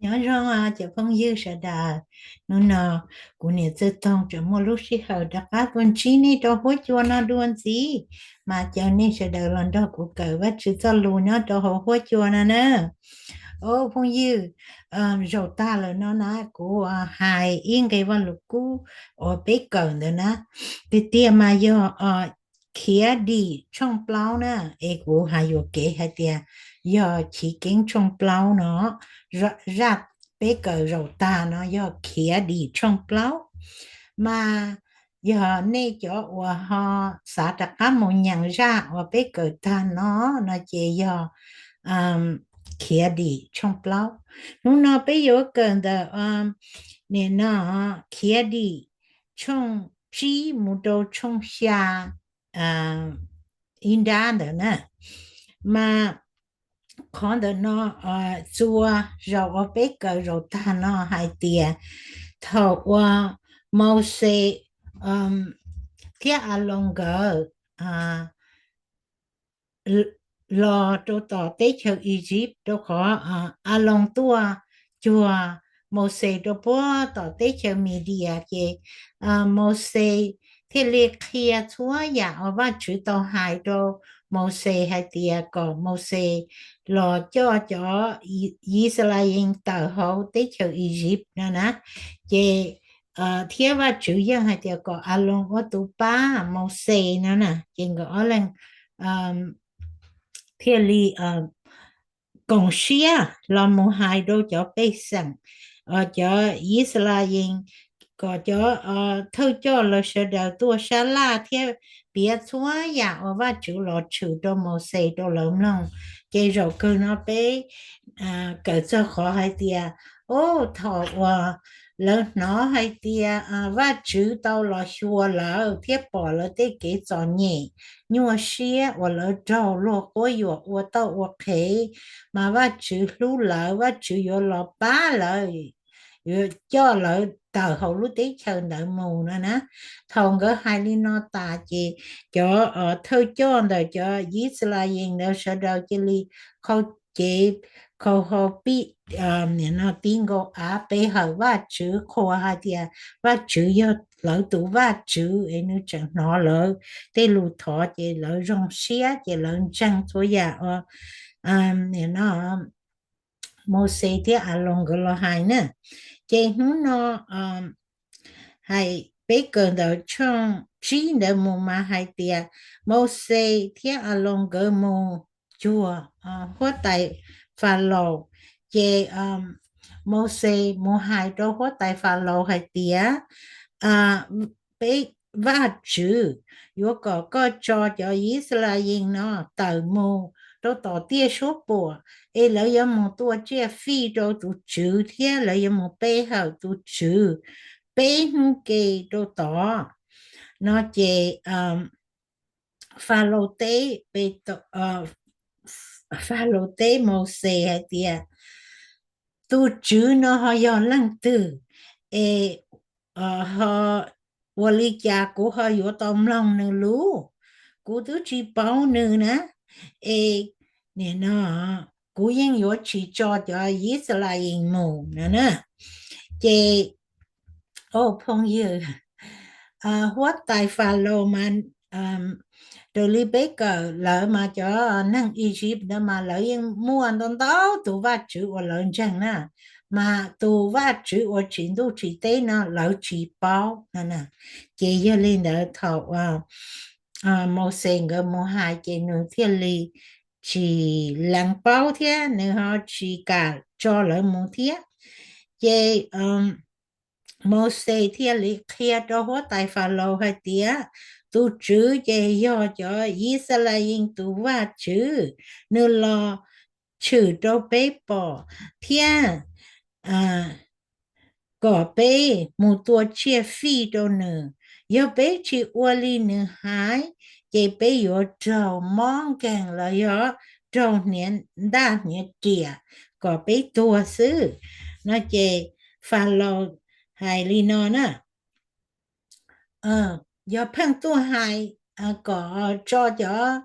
Nyob zoo cov phooj ywg sawv daws, hnub no kuv niam Txawj Toog tseem muaj lub sij hawm rov qab tuaj ntsib nej rau huab cua no dua ntxiv, mas caw nej sawv daws los nrog kuv kawm Vajtswv txoj lus nyob rau hauv huab cua no na. Au phooj ywg, zaum tag lawm no na kuv hais ib nqe Vajluskub uas peb kawm ntawd na, tiag tiag mas yog Khiav Dim tshooj plaub na, es kuv hais yuam kev hais tias yog Chiv Keeb tshooj plaub no, zaj peb kawm zaum tag no yog Khiav Dim tshooj plaub. Mas yog nej cov uas ho xav rov qab mus nyeem zaj uas peb kawm tag no, no ces yog Khiav Dim tshooj plaub. Hnub no peb yuav kawm ntawm, nim no, Khiav Dim tshooj tsib mus rau tshooj xya ib nrab ntawd na. Mas qhov ntawm no, txhua zaus uas peb kawm zaum tag no hais tias thaum uas Mauxes thiab Aloos nkawd los rau tom teb chaws Iziv, rau qhov Aloos tuaj cuag Mauxes rau puag tom teb chaws Midias ces Mauxes thiaj li qhia txhua yam uas Vajtswv tau hais rau Mauxes hais tias kom Mauxes los coj cov Yixalayees tawm hauv teb chaws Iziv no na. Ces thiab Vajtswv yeej hais tias kom Aloos ua tus pab Mauxes no na, ces nkawd ob leeg thiaj li koom siab los mus hais rau cov pej xeem, cov Yixalayees, kom cov thawj coj lawv sawv daws tuaj sab laj thiab piav txhua yam uas Vajtswv los tshwm rau Mauxes rau lawv mloog. Ces zaum kawg no peb kawm txog qhov hais tias, o, thaum uas lawv hnov hais tias Vajtswv tau los xyuas lawv thiab pom lawv tej kev txom nyem nyuaj siab uas lawv raug luag quab yuam ua tauj ua qhev, mas Vajtswv hlub lawv, Vajtswv yuav los pab lawv, yuav coj lawv tawm hauv lub teb chaws ntawd mus no na. Thaum nkawd hais li no tas ces cov thawj coj ntawm cov Yixalayees ntawd sawv daws cia li qhau cev, qhau hau pib, nim no tib nkaus av pe hawm Vajtswv, qhuas hais tias Vajtswv yog lawv tus Vajtswv es nws tseem hnov lawv tej lus thov ces lawv zoo siab ces lawv ntseeg txhua yam uas nim no Mauxes thiab Aloos nkawd los hais na. Ces hnub no hais peb kawm ntawm tshooj tsib ntawd mus mas hais tias Mauxes thiab Aloos nkawd mus cuag huab tais Falaus. Ces Mauxes mus hais rau huab tais Falaus hais tias, peb, Vajtswv yuav kom koj tso cov Yixalayees no tawm mus rau tom tiaj suab puam, es lawv yuav mus tua tsiaj fij rau tus Tswv thiab lawv yuav mus pe hawm tus Tswv peb hnub ke rau tod. No ces Falaus teb, Falaus teb Mauxes hais tias, tus Tswv no ho yog leej twg, es ho ua li cas kuv ho yuav tau mloog nws lus? Kuv twb tsis paub nws na, es nim no kuv yeej yuav tsis tso cov Yixalayees mus no na. Ces, o phooj ywg, huab tais Falaus mas raws li peb kawm lawv mas cov neeg Iziv ntawd mas lawv yeej muaj ntau ntau tus vaj tswv uas lawv ntseeg na, mas tus vaj tswv uas tsim ntuj tsim teb no lawv tsis paub no. Ces yog li ntawd thaum Mauxes nkawd mus hais ces nws thiaj li tsis lees paub thiab nws ho tsis kam tso lawv mus thiab. Ces Mauxes thiaj li qhia rau huab tais Falaus hais tias, tus Tswv ces yog cov Yixalayees tus Vaj Tswv, nws los tshwm rau peb pom thiab kom peb mus tua tsiaj fij rau nws. Yog peb tsis ua li nws hais, ces peb yuav raug mob nkeeg los yog raug hniav ntaj hniav riam kom peb tuag xwb. No ces Falaus hais li no na, yog pheej tuaj hais kom tso cov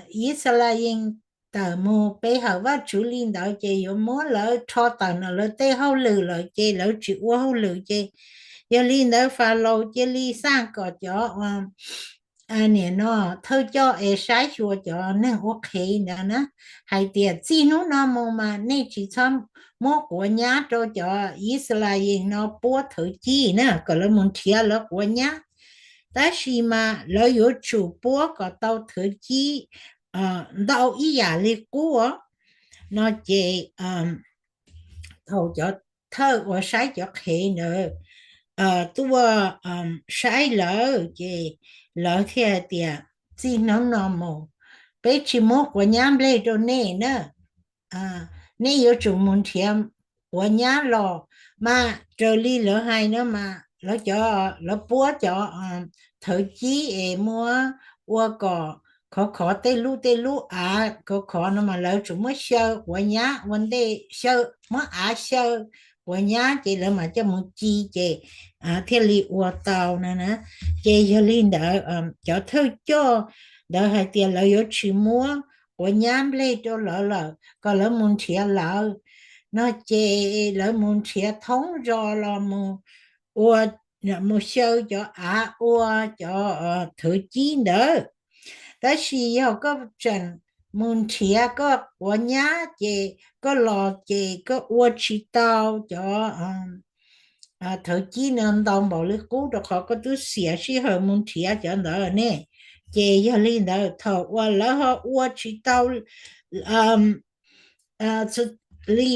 Yixalayees tawm mus pe hawm Vajtswv li ntawd ces yuav muab lawv rho tawm ntawm lawv tej hauj lwm lawm ces lawv tsis ua hauj lwm ces yog li ntawd Falaus cia li xaj kom cov niam no thawj coj es saib xyuas cov neeg ua qhev ntawd na, hais tias txij hnub no mus mas nej tsis txhob muab quav nyab rau cov Yixalayees no puab thawv cib na, kom lawv mus nrhiav lawv quav nyab. Tab sis mas lawv yuav tsum puab kom tau thawv cib ntau ib yam li qub os. No ces thaum cov thawj uas saib cov qhev ntawd tuaj saib lawv ces lawv thiaj hais tias txij hnub no mus peb tsis muab quav nyab nplej rau nej na, nej yuav tsum mus nrhiav quav nyab los mas raws li lawv hais no mas lawv cov, lawv puab cov thawv cib es muab ua kom khov khov tej lub tej lub av khov khov no mas lawv tsum muab xyaw quav nyab ua ntej, xyaw, muab av xyaw quav nyab ces lawv mam coj mus ci ces thiaj li ua tau no na. Ces yog li ntawd cov thawj coj ntawd hais tias lawv yuav tsis muab quav nyab nplej rau lawv lawm, kom lawv mus nrhiav lawv no ces lawv mus nrhiav thoob zos los mus ua, mus xyaw cov av ua cov thawv cib ntawd. Tab sis yog koj tseem mus nrhiav koj quav nyab ces koj los ces koj ua tsis tau cov thawv cib no ntau npaum li qub rau qhov koj twb xiam sij hawm mus nrhiav cov ntawd ne. Ces yog li ntawd thaum uas lawv ho ua tsis tau li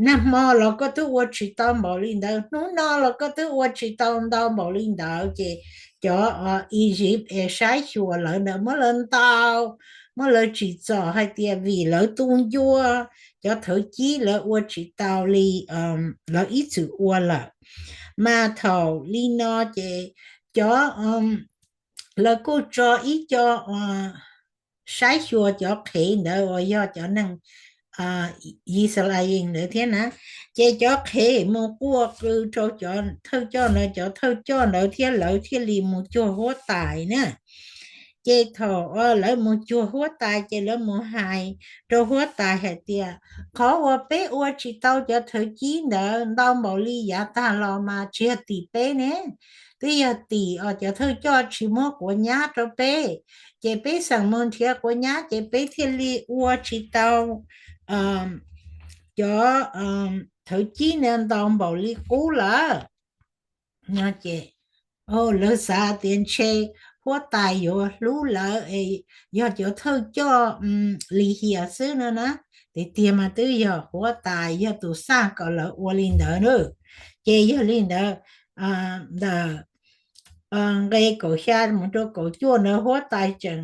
nag hmo los koj twb ua tsis tau npaum li ntawd, hnub no los koj twb ua tsis tau ntau npaum li ntawd ces cov Iziv es saib xyuas lawv ntawd muab lawv ntaus, muab lawv tsim txom hais tias vim lawv tu ncua cov thawv cib lawv ua tsis tau li lawv ib txwm ua lawm. Mas thaum li no ces cov, lawv kuj tso ib co saib xyuas cov qhev ntawd uas yog cov neeg Yixalayees ntawd thiab na. Ces cov qhev mus quaj qw rau cov thawj coj ntawd, cov thawj coj ntawd thiab lawv thiaj li mus cuag huab tais na. Ces thaum lawv mus cuag huab tais ces lawv mus hais rau huab tais hais tias qhov uas peb ua tsis tau cov thawv cib ntawd ntau npaum li yav tag los mas tsis yog tim peb ne, twb yog tim os cov thawj coj tsis muab quav nyab rau peb, ces peb xeem mus nrhiav quav nyab ces peb thiaj li ua tsis tau cov thawv cib ntawd ntau npaum li qub lawm. Ces lawv xav tias ntshe huab tais yuav hlub lawv, yog cov thawj coj lim hiam xwb no na. Tiag tiag mas twb yog huab tais yog tus xaj kom lawv ua li ntawd na. Ces yog li ntawd ntawm nqe kaum xya mus rau kaum cuaj ntawd huab tais tseem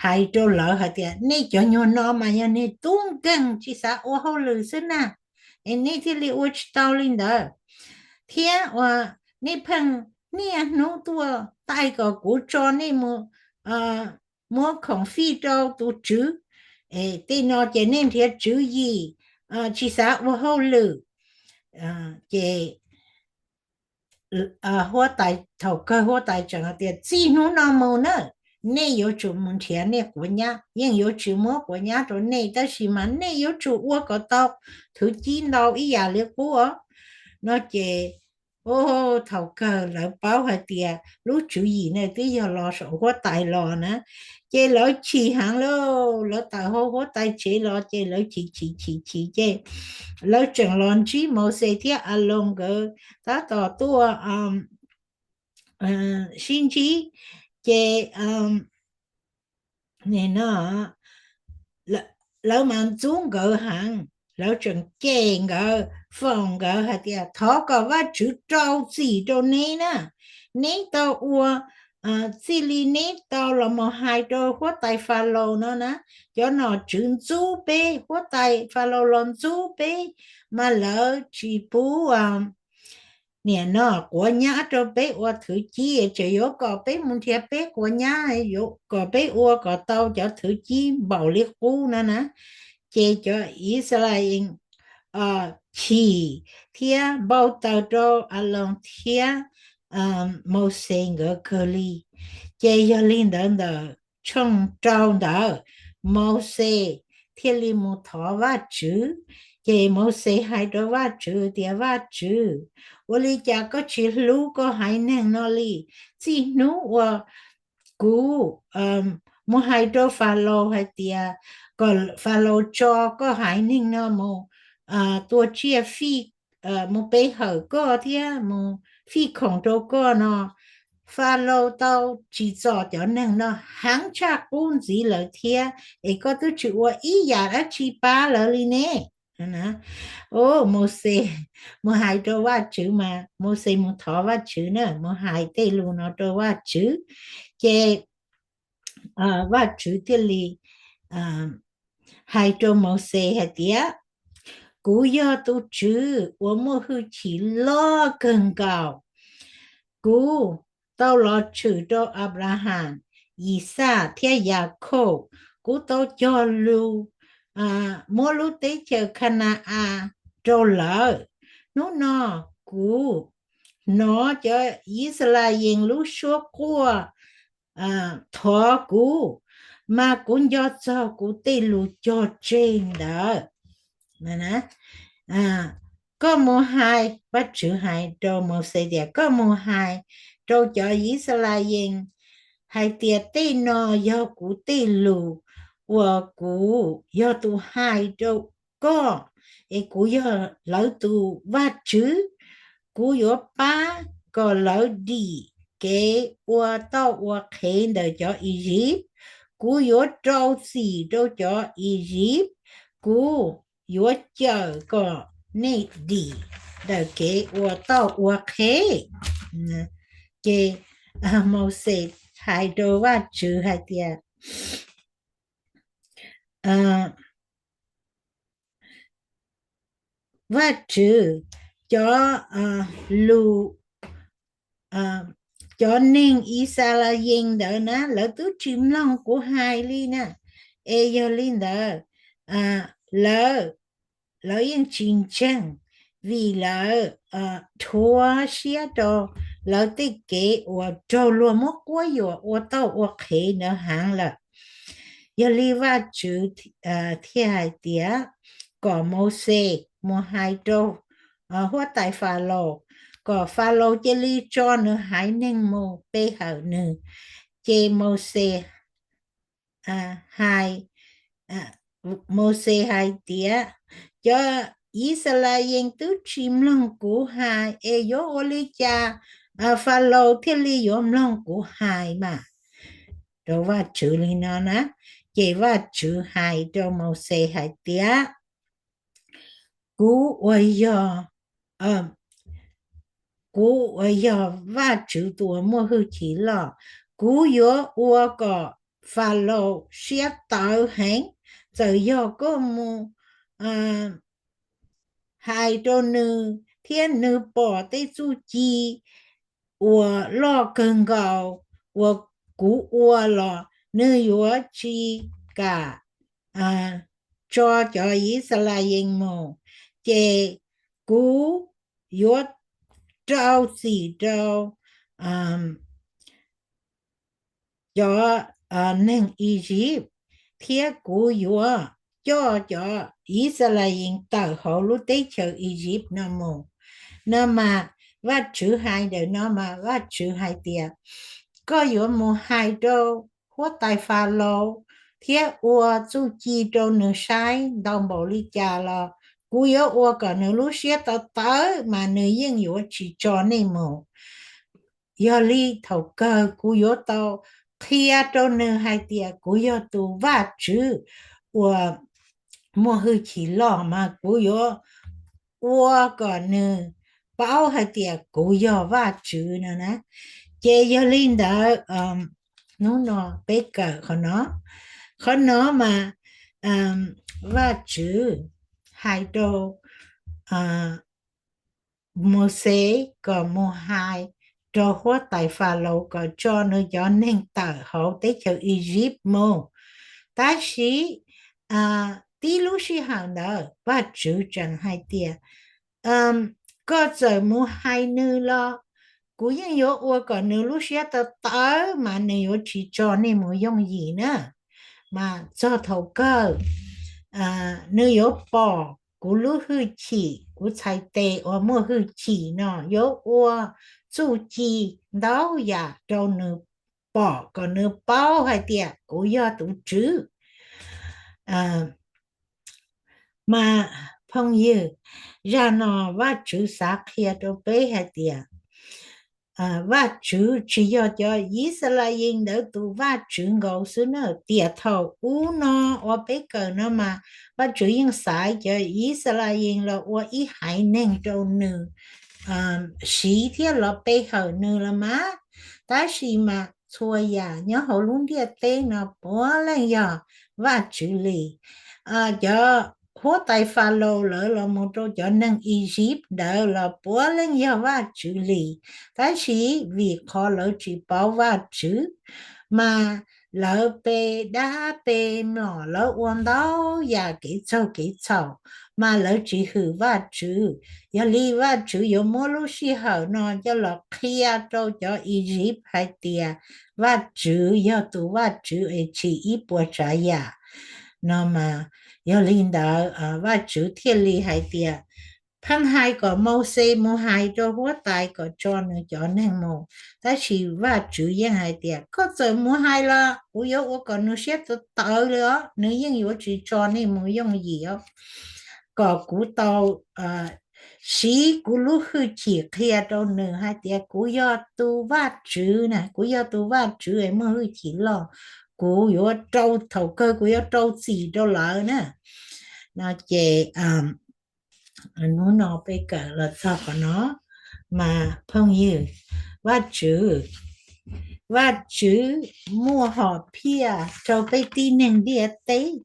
hais rau lawv hais tias nej cov nyuag no mas yog niag tub nkeeg tsis xav ua hauj lwm xwb na, es nej thiaj li ua tsis tau li ntawd. Thiab uas nej pheej niaj hnub tuaj taij kom kuv tso nej mus muab khoom fij rau tus tswv, tej no ces nej nrhiav tswv yim tsis xav ua hauj lwm. Ces huab tais, thaum kawg huab tais tseem hais tias txij hnub no mus na nej yuav tsum mus nrhiav nej quav nyab, yeej yuav tsis muab quav nyab rau nej, tab sis mas nej yuav tsum ua kom tau thawv cib ntau ib yam li qub os. No ces thaum kawg lawv paub hais tias lub tswv yim ne twb yog los saum huab tais los na, ces lawv chim heev lauj, lawv tawm hauv huab tais tsev los ces lawv chim chim chim chim ces lawv tseem los ntsib Mauxes thiab Aloos nkawd tab tom tuaj sib ntsib. Ces no lawv mas ntxub nkawd heev, lawv tseem cem nkawd, foom nkawd hais tias thov kom Vajtswv rau txim rau neb na, neb tau ua txij li neb tau los mus hais rau huab tais Falaus no na, cov nom tswv ntxub peb, huab tais Falaus los ntxub peb, mas lawv tsis pub niam no quav nyab rau peb ua thwv cib, tseem yuav kom peb mus nrhiav peb quav nyab, yuav kom peb ua kom tau cov thwv cib npaum li qub no na. Ces cov Yixalayees chim thiab npau taws rau Aloos thiab Mauxes nkawd kawg li. Ces yog li ntawd ntawm tshooj rau ntawd Mauxes thiaj li mus thov Vajtswv. Ces Mauxes hais rau Vajtswv tias, Vajtswv, ua li cas koj tsis hlub koj haiv neeg no li? Txij hnub uas kuv mus hais rau Falaus hais tias kom Falaus tso koj haiv neeg no mus tua tsiaj fij, mus pe hawm koj thiab mus fij khoom rau koj no, Falaus tau tsim txom cov neeg no heev tshaj qub ntxiv lawm thiab, es koj twb tsis ua ib yam dab tsi pab lawv li ne. Mauxes mus hais rau Vajtswv mas, Mauxes mus thov Vajtswv na, mus hais tej lus no rau Vajtswv, ces Vajtswv thiaj li hais rau Mauxes hais tias, Kuv yog tus Tswv uas muaj hwj chim loj kawg nkaus. Kuv tau los tshwm rau Anplahas, Yixaj thiab Yakhauj. Kuv tau cog lus muab lub teb chaws Khana-as rau lawv. Hnub no kuv hnov cov Yixalayees lub suab quaj thov kuv, mas kuv nco txog kuv tej lus cog tseg ntawd. Koj mus hais, Vajtswv hais rau Mauxes tias, Koj mus hais rau cov Yixalayees hais tias, Tej no yog kuv tej lus uas kuv yog tus hais rau koj, es kuv yog lawv tus Vajtswv. Kuv yuav pab kom lawv dim kev ua tauj ua qhev ntawm cov Iziv. Kuv yuav rau txim rau cov Iziv. Kuv yuav cawm kom nej dim ntawm kev ua tauj ua qhev. Ces Mauxes hais rau Vajtswv hais tias, Vajtswv, cov lus cov neeg Yixalayees ntawd na, lawv twb tsis mloog kuv hais li na. Es yog li ntawd, lawv, lawv yeej tsis ntseeg, vim lawv rhuav siab rau lawv tej kev uas raug luag muab quab yuam ua tauj ua qhev ntawd heev lawm. Yog li Vajtswv thiaj hais tias, kom Mauxes mus hais rau huab tais Falaus, kom Falaus cia li tso nws haiv neeg mus pe hawm nws. Ces Mauxes hais, Mauxes hais tias, cov Yixalayees twb tsis mloog kuv hais, es yuav ua li cas Falaus thiaj li yuav mloog kuv hais mas? Rau Vajtswv li no na. Ces Vajtswv hais rau Mauxes hais tias, kuv uas yog, kuv uas yog Vajtswv tus uas muaj hwj chim loj, kuv yuav ua kom Falaus siab tawv heev. Txawm yog koj mus hais rau nws thiab nws pom tej txuj ci uas loj kawg nkaus uas kuv ua los nws yuav tsis kam tso cov Yixalayees mus. Ces kuv yuav rau txim rau cov neeg Iziv, thiab kuv yuav coj cov Yixalayees tawm hauv lub teb chaws Iziv no mus. No mas Vajtswv hais ntawm no mas Vajtswv hais tias, koj yuav mus hais rau huab tais Falaus thiab ua txuj ci rau nws saib ntau npaum li cas los kuv yuav ua kom nws lub siab tawv tawv mas nws yeej yuav tsis tso nej mus. Yog li thaum kawg kuv yuav tau qhia rau nws hais tias kuv yog tus Vajtswv uas muaj hwj chim loj mas kuv yuav ua kom nws paub hais tias kuv yog Vajtswv no na. Ces yog li ntawd, hnub no peb kawm qhov no, qhov no mas Vajtswv hais rau Mauxes kom mus hais rau huab tais Falaus kom tso nws cov neeg tawm hauv teb chaws Iziv mus. Tab sis tib lub sij hawm ntawd Vajtswv tseem hais tias, koj txawm mus hais nws los kuv yeej yuav ua kom nws lub siab tawv tawv mas nws yuav tsis tso nej mus yooj yim na. Mas txog thaum kawg nws yuav pom kuv lub hwj chim, kuv txhais tes uas muaj hwj chim no yuav ua txuj ci ntau yam rau nws pom kom nws paub hais tias kuv yog tus Tswv. Mas phooj ywg, zaj no Vajtswv xav qhia rau peb hais tias Vajtswv tsis yog cov Yixalayees ntawd tus Vajtswv nkaus xwb na. Tiam thaum ub no uas peb kawm no mas Vajtswv yeej xaiv cov Yixalayees los ua ib haiv neeg rau nws siv thiab los pe hawm nws los mas. Tab sis mas txhua yam nyob hauv lub ntiaj teb no puav leej yog Vajtswv li. Cov huab tais Falaus lawv los mus rau cov neeg Iziv ntawd los puav leej yog Vajtswv li. Tab sis vim qhov lawv tsis paub Vajtswv, mas lawv pe dab pe mlom, lawv ua ntau yam kev txaug kev txhaum, mas lawv tsis hwm Vajtswv. Yog li Vajtswv yuav muab lub sij hawm no coj los qhia rau cov Iziv hais tias Vajtswv yog tus Vajtswv es tsim ib puas tsav yam no mas. Yog li ntawd Vajtswv thiaj li hais tias, pheej hais kom Mauxes mus hais rau huab tais kom tso nws cov neeg mus. Tab sis Vajtswv yeej hais tias, koj txawm mus hais los kuv yuav ua kom nws siab tawv tawv li os, nws yeej yuav tsis tso nej mus yooj yim os. Kom kuv tau siv kuv lub hwj chim qhia rau nws hais tias kuv yog tus Vajtswv na, kuv yog tus Vajtswv es muaj hwj chim loj, kuv yuav rau, thaum kawg kuv yuav rau txim rau lawv na. No ces hnub no peb kawm los txog qhov no mas phooj ywg, Vajtswv, Vajtswv muaj hom phiaj rau peb tib neeg ntiaj teb,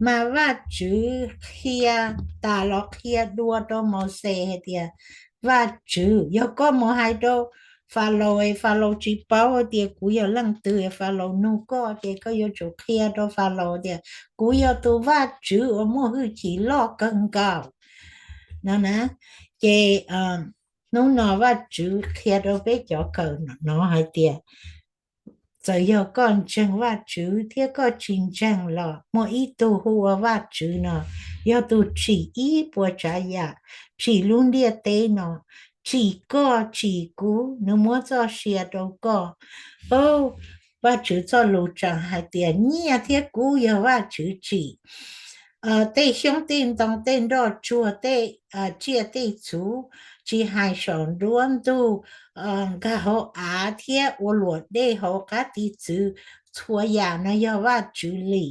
mas Vajtswv qhia tas los qhia dua rau Mauxes hais tias, Vajtswv, yog koj mus hais rau Falaus es Falaus tsis paub tias kuv yog leej twg, Falaus nug koj ces koj yuav tsum qhia rau Falaus tias kuv yog tus Vajtswv uas muaj hwj chim loj kawg nkaus no na. Ces hnub no Vajtswv qhia rau peb cov kawm no hais tias, txawm yog koj ntseeg Vajtswv thiab koj tsis ntseeg los muaj ib tug hu ua Vajtswv no yog tus tsim ib puas tsav yam, tsim lub ntiaj teb no, tsim koj tsim kuv, nws muab txoj sia rau koj. Vajtswv txoj lus tseem hais tias nyiaj thiab kub yog Vajtswv tsim. Tej xyoob tej ntoo, tej nroj tsuag, tej tsiaj tej txhu, tsis hais saum nruab ntug, nkag hauv av thiab ua luam dej hauv qab tiv txwv, txhua yam no yog Vajtswv li.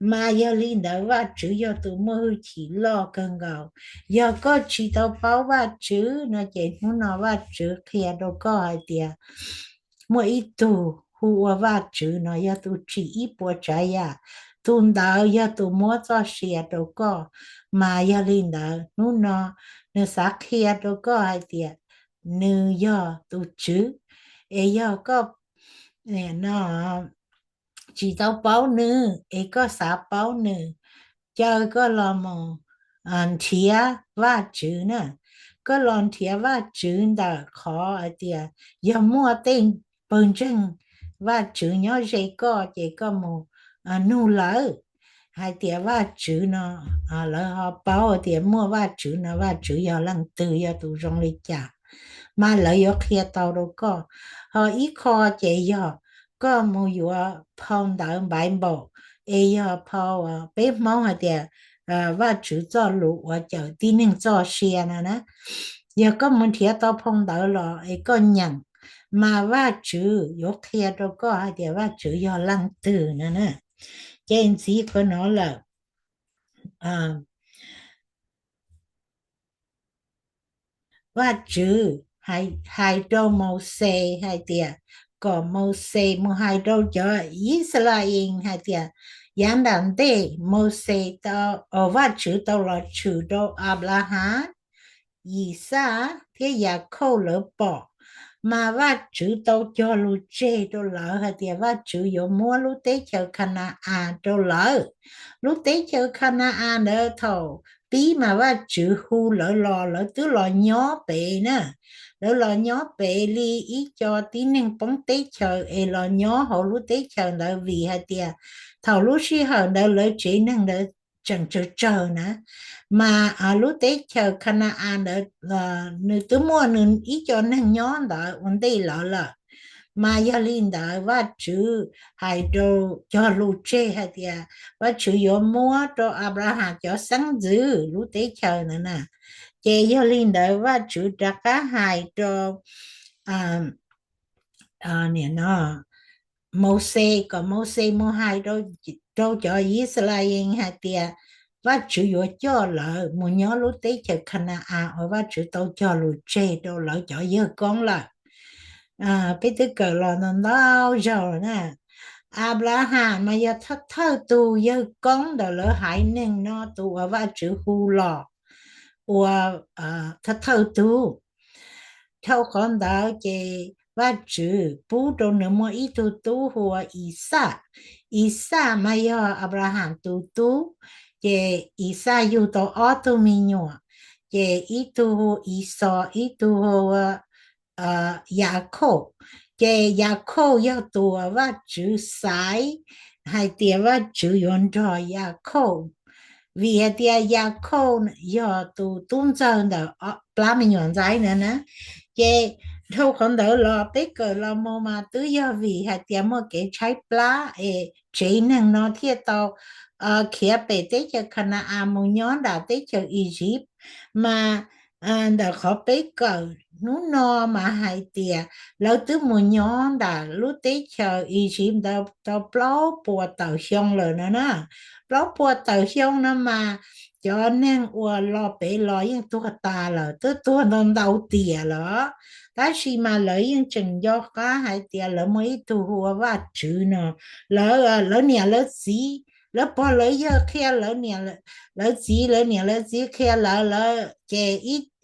Mas yog li ntawd Vajtswv yog tus muaj hwj chim loj kawg nkaus. Yog koj tsis tau paub Vajtswv no ces hnub no Vajtswv qhia rau koj hais tias muaj ib tug hu ua Vajtswv no yog tus tsim ib puas tsav yam, tus ntawd yog tus muab txoj sia rau koj. Mas yog li ntawd hnub no nws xav qhia rau koj hais tias nws yog tus Tswv, es yog koj no tsis tau paub nws es koj xav paub nws, caw koj los mus nrhiav Vajtswv na. Koj los nrhiav Vajtswv ntawm qhov hais tias yog muaj tej pawg ntseeg Vajtswv nyob ze koj ces koj mus nug lawv hais tias Vajtswv no, lawv ho paub tias muaj Vajtswv no, Vajtswv yog leej twg, yog tus zoo li cas, mas lawv yuav qhia tau rau koj. Ho ib qho ces yog koj mus yuav phau ntawv Npaiv Npaum, es yog phau, peb Hmoob hais tias Vajtswv txoj lus uas cawm tib neeg txoj sia no na. Yog koj mus nrhiav tau phau ntawv los es koj nyeem, mas Vajtswv yuav qhia rau koj hais tias Vajtswv yog leej twg no na. Ces ntxiv qhov no lawm, Vajtswv hais rau Mauxes hais tias kom Mauxes mus hais rau cov Yixalayees hais tias, yav nram ntej Mauxes, Vajtswv tau los tshwm rau Anplahas, Yixaj thiab Yakhauj lawv pom, mas Vajtswv tau cog lus tseg rau lawv hais tias Vajtswv yuav muab lub teb chaws Khana-as rau lawv. Lub teb chaws Khana-as ntawd thaum pib mas Vajtswv hu lawv los, lawv twb los nyob pem na. Lawv los nyob pem li ib co tib neeg poob teb chaws es los nyob hauv lub teb chaws ntawd vim hais tias thaum lub sij hawm ntawd lawv tsev neeg ntawd tseem tsawg tsawg na. Mas lub teb chaws Khana-as ntawd nws twb muaj nws ib co neeg nyob ntawd ua ntej lawv lawm. Mas yog li ntawd Vajtswv hais rau, cog lus tseg hais tias Vajtswv yuav muab rau Anplahas cov xeeb ntxwv lub teb chaws ntawd na. Ces yog li ntawd Vajtswv rov qab hais rau, nim no, Mauxes, kom Mauxes mus hais rau cov Yixalayees hais tias Vajtswv yuav coj lawv mus nyob lub teb chaws Khana-as uas Vajtswv tau cog lus tseg rau lawv cov yawg koob lawm. Peb twb kawm los ntau ntau zaus na. Anplahas mas yog thawj thawj tug yawg koob ntawm lawv haiv neeg no tus uas Vajtswv hu los ua thawj thawj tug. Dhau qhov ntawd ces Vajtswv pub rau nws muaj ib tug tub hu ua Ixaj. Ixaj mas yog Anplahas tus tub, ces Ixaj yug tau ob tug me nyuam, ces ib tug hu Ixos, ib tug hu ua Yakhauj. Ces Yakhauj yog tus uas Vajtswv xaiv hais tias Vajtswv yuav nrog Yakhauj, vim hais tias Yakhauj yog tus tub ntxawg ntawm plab me nyuam ntxaib ntawd na. Ces dhau qhov ntawd los peb kawm los mus mas twb yog vim hais tias muaj kev tshaib plab es tsev neeg no thiaj tau khiav pem teb chaws Khana-as mus nyob nram teb chaws Iziv. Mas ntawm qhov peb kawm hnub no mas hais tias lawv twb mus nyob nram lub teb chaws Iziv ntawd tau plaub puas tawm xyoo lawm no na. Plaub puas tawm xyoo no mas cov neeg uas los pem los yeej tuag tas lawm, twb tuag ntau ntau tiam lawm. Tab sis mas lawv yeej tseem nco qab hais tias lawv muaj ib tug hu ua Vajtswv no. Lawv, lawv niam lawv txiv, lawv pog lawv yawg qhia lawv niam, lawv txiv, lawv niam lawv txiv qhia lawv, lawv ces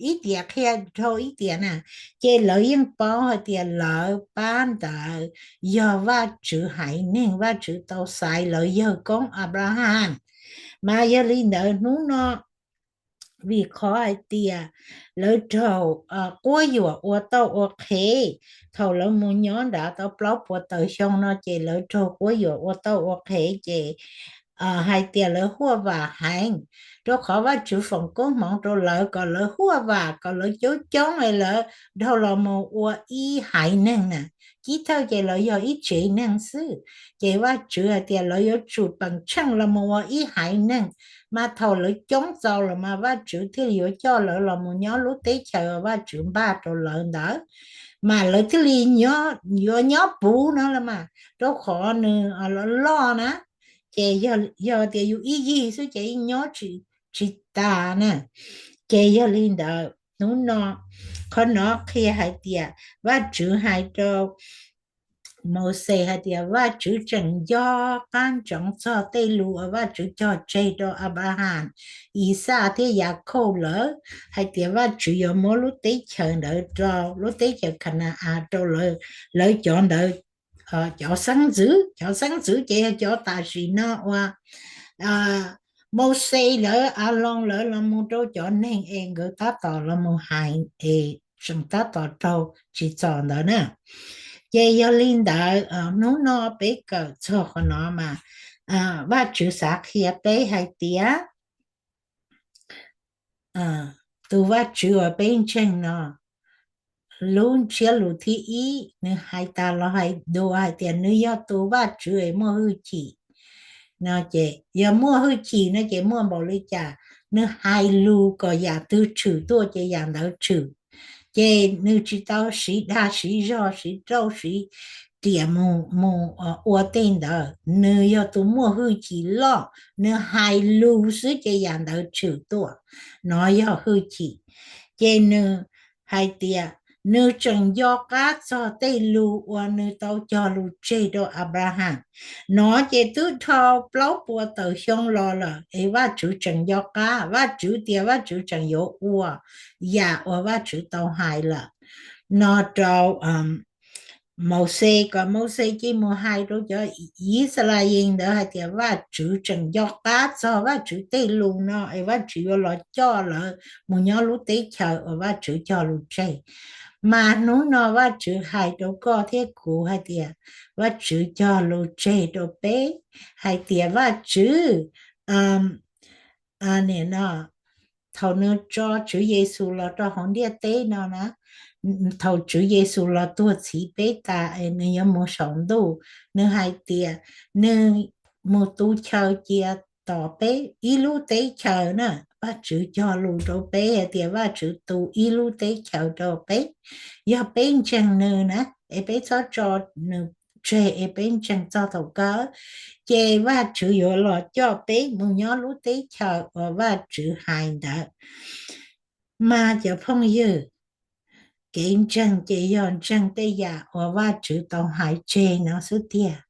ib tiam qhia dhau ib tiam na, ces lawv yeej paub hais tias lawv pab ntawd yog Vajtswv haiv neeg, Vajtswv tau xaiv lawv yawg koob Anplahas. Mas yog li ntawd hnub no vim qhov hais tias lawv raug quab yuam ua tauj ua qhev, thaum lawv mus nyob nrad tau plaub puas tawm xyoo no ces lawv raug quab yuam ua tauj ua qhev ces hais tias lawv huaj vam heev, rau qhov Vajtswv foom koob hmoov rau lawv kom lawv huaj vam, kom lawv coob coob es lawv dhau los mus ua ib haiv neeg na. Cib thawj ces lawv yog ib tsev neeg xwb, ces Vajtswv hais tias lawv yuav tsum peem tsheej los mus ua ib haiv neeg, mas thaum lawv coob txaus los mas Vajtswv thiaj li yuav coj lawv los mus nyob lub teb chaws Vajtswv npaj rau lawv ntawd, mas lawv thiaj li yuav nyob puv no los mas, rau qhov nws loj na. Ces yog tias yus ib yig xwb ces yeej nyob tsis tas na. Ces yog li ntawd hnub no qhov no qhia hais tias Vajtswv hais rau Mauxes hais tias Vajtswv tseem nco qab ntsoov txog tej lus uas Vajtswv cog tseg rau Anplahas, Ixaj thiab Yakhauj lawv, hais tias Vajtswv yuav muab lub teb chaws ntawd rau, lub teb chaws Khana-as rau lawv cov ntawd, cov xeeb ntxwv. Cov xeeb ntxwv ces yog cov tam sim no uas Mauxes lawv, Aloos lawv los mus rau cov neeg es nkawd tab tom los mus hais es tseem tab tom raug tsis txom ntawd na. Ces yog li ntawd hnub no peb kawm txog qhov no mas Vajtswv xav qhia peb hais tias tus Vajtswv uas peb ntseeg no, lub ntsiab lus thib ib nws hais tas los hais dua hais tias nws yog tus Vajtswv es muaj hwj chim no. Ces yog muaj hwj chim no ces muaj npaum li cas? Nws hais lus kom yam twg tshwm tuaj ces yam ntawd tshwm. Ces nws tsis tau siv dag siv zog siv rauj siv riam mus mus ua tej ntawd. Nws yog tus muaj hwj chim loj, nws hais lus xwb ces yam ntawd tshwm tuaj. No yog hwj chim. Ces nws hais tias nws tseem nco qab txog tej lus uas nws tau cog lus tseg rau Anplahas. No ces twb dhau plaub puas tawm xyoo los lawm es Vajtswv tseem nco qab, Vajtswv tias Vajtswv tseem yuav ua yam uas Vajtswv tau hais lawm no rau Mauxes, kom Mauxes cia li mus hais rau cov Yixalayees ntawd hais tias Vajtswv tseem nco qab txog Vajtswv tej lus no es Vajtswv yuav los coj lawv mus nyob lub teb chaws uas Vajtswv cog lus tseg. Mas hnub no Vajtswv hais rau koj thiab kuv hais tias Vajtswv cog lus tseg rau peb hais tias Vajtswv, nim no, thaum nws tso Tswv Yexus los rau hauv ntiaj teb no na, thaum Tswv Yexus los tuag txhiv peb tas es nws yuav mus saum ntuj, nws hais tias nws mus tu chaw cia tos peb ib lub teb chaws na. Vajtswv cog lus rau peb hais tias Vajtswv tu ib lub teb chaws rau peb. Yog peb ntseeg nws na, es peb txhob tso nws tseg es peb ntseeg txog thaum kawg, ces Vajtswv yuav los coj peb mus nyob lub teb chaws uas Vajtswv hais ntawd. Mas cov phooj ywg, kev ntseeg ces yog ntseeg tej yam uas Vajtswv tau hais tseg no xwb tiag.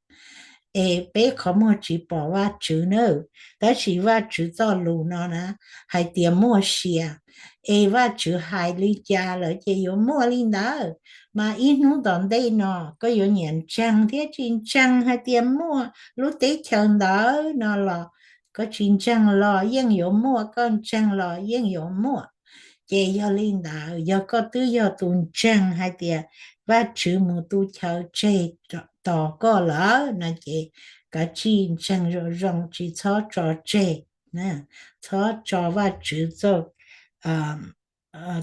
Es peb qhov muag tsis pom Vajtswv na, tab sis Vajtswv txoj lus no na, hais tias muaj sia, es Vajtswv hais li cas lawm ces yuav muaj li ntawd. Mas ib hnub tom ntej no koj yuav nyiam ntseeg thiab tsis ntseeg hais tias muaj lub teb chaws ntawd no los, koj tsis ntseeg los yeej yuav muaj, koj ntseeg los yeej yuav muaj. Ces yog li ntawd, yog koj twb yog tus ntseeg hais tias Vajtswv mus tu chaw tseg tos koj lawm no ces kav tsij ntseeg zoo zoo, tsis txhob tso tseg, txhob tso Vajtswv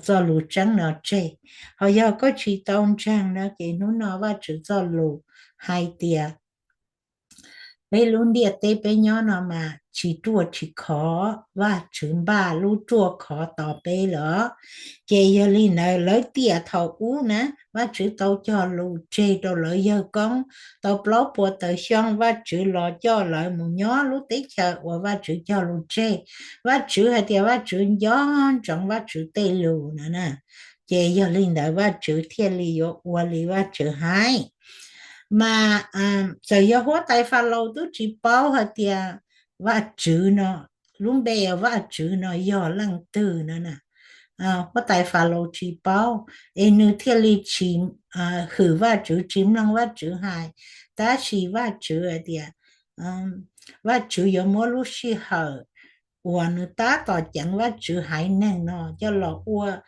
txoj lus tseeb no tseg. Ho yog koj tsis tau ntseeg no ces hnub no Vajtswv txoj lus hais tias peb lub ntiaj teb peb nyob no mas tsis ruaj tsis khov, Vajtswv npaj lub ruaj khov tos peb lawm. Ces yog li ntawd lawv tiam thaum ub na, Vajtswv tau cog lus tseg rau lawv yawg koob tau plaub puas tawm xyoo, Vajtswv los coj lawv mus nyob lub teb chaws uas Vajtswv cog lus tseg. Vajtswv hais tias Vajtswv nco ntsoov Vajtswv tej lus no na. Ces yog li ntawd Vajtswv thiaj li yuav ua li Vajtswv hais. Mas txawm yog huab tais Falaus twb tsis paub hais tias Vajtswv no, lub npe Vajtswv no yog leej twg no na, huab tais Falaus tsis paub, es nws thiaj li tsis hwm Vajtswv, tsis mloog Vajtswv hais. Tab sis Vajtswv hais tias Vajtswv yuav muab lub sij hawm uas nws tab tom ceev Vajtswv haiv neeg no coj los ua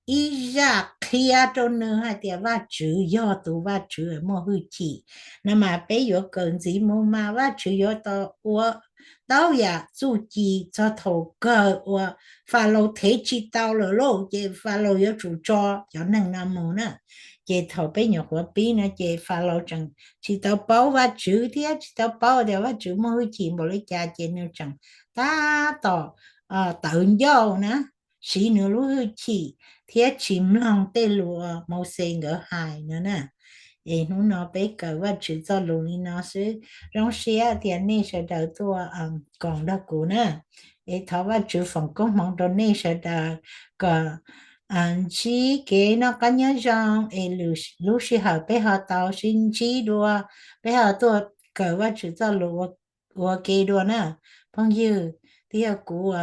ib zaj qhia rau nws hais tias Vajtswv yog tus Vajtswv muaj hwj chim. No mas peb yuav kawm ntxiv mus mas Vajtswv yuav tau ua tau yam txuj ci txog thaum kawg uas Falaus thev tsis tau lawm lauj, ces Falaus yuav tsum tso cov neeg no mus na. Ces thaum peb nyuam qhuav pib no ces Falaus tseem tsis tau paub Vajtswv thiab tsis tau paub tias Vajtswv muaj hwj chim npaum li cas, ces nws tseem tab tom tawv ncauj na, siv nws lub hwj chim thiab tsis mloog tej lus uas Mauxes nkawd hais no na. Es hnub no peb kawm Vajtswv txoj lus li no xwb. Zoo siab tias nej sawv daws tuaj koom nrog kuv na. Es thov Vajtswv foom koob hmoov rau nej sawv daws kom ntsib kev noj qab nyob zoo es lwm lub sij hawm peb ho tau sib ntsib dua, peb ho tuaj kawm Vajtswv txoj lus ua ke dua na. Phooj ywg, twb yog kuv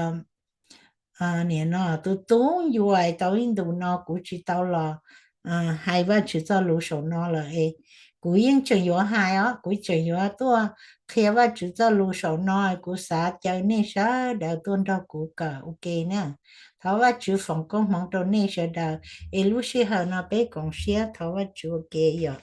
nim no tus tub ncua tau ib ntus no kuv tsis tau los hais Vajtswv txoj lus saum no lawm es kuv yeej tseem yuav hais os, kuv tseem yuav tuaj qhia Vajtswv txoj lus saum no. Kuv xav caw nej sawv daws tuaj nrog kuv kawm ua ke na. Thov Vajtswv foom koob hmoov rau nej sawv daws es lub sij hawm no peb koom siab thov Vajtswv ua ke yom.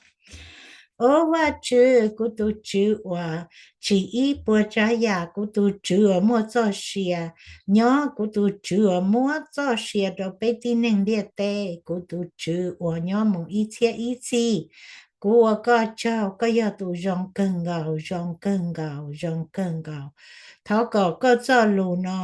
Au Vajtswv, kuv tus Tswv uas tsim ib puas tsav yam, kuv tus Tswv uas muaj txoj sia nyob, kuv tus Tswv uas muab txoj sia rau peb tib neeg ntiaj teb, kuv tus Tswv uas nyob mus ib txhiab ib txhis. Kuv ua koj tsaug, koj yog tus zoo kawg nkaus, zoo kawg nkaus, zoo kawg nkaus. Thov kom koj txoj lus no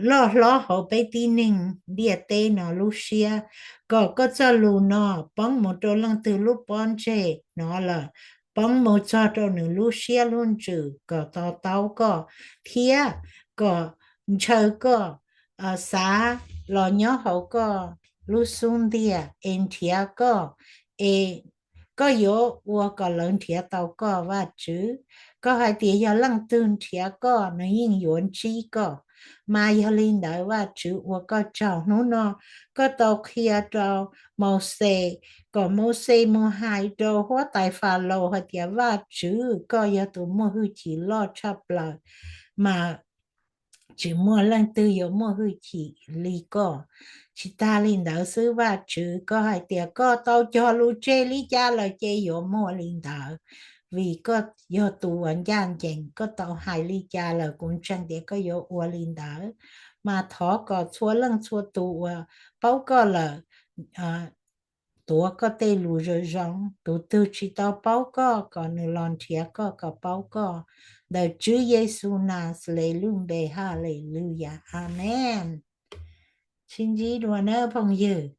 loj hlob hauv peb tib neeg ntiaj teb no lub siab, kom koj txoj lus no poob mus rau leej twg lub pob ntseg hnov lawm, poob mus txog rau nws lub siab lub ntsws kom to taub koj, thiab kom ntshaw koj, xav los nyob hauv koj lub xub ntiag es nrhiav koj, es koj yuav ua kom lawv nrhiav tau koj Vajtswv. Koj hais tias yog leej twg nrhiav koj nws yeej yuav ntsib koj. Mas yog li ntawd Vajtswv ua koj tsaug, hnub no koj tau qhia rau Mauxes kom Mauxes mus hais rau huab tais Falaus hais tias Vajtswv koj yog tus muaj hwj chim loj tshaj plaws, mas tsis muaj leej twg yuav muaj hwj chim li koj. Tsis tas li ntawd xwb Vajtswv, koj hais tias koj tau cog lus tseg li cas lawm ces yuav muaj li ntawd. vim koj yog tus uas ncaj ncees, koj tau hais li cas lawm kuv ntseeg tias koj yuav ua li ntawd. Mas thov kom txhua leej txhua tus uas paub koj lawm tuav koj tej lus zoo zoo, tus twg tsis tau paub koj kom nws los nrhiav koj kom paub koj. Ntawm Tswv Yexus Naxales lub npe, Haleluyas, Amees. Sib ntsib dua na phooj ywg.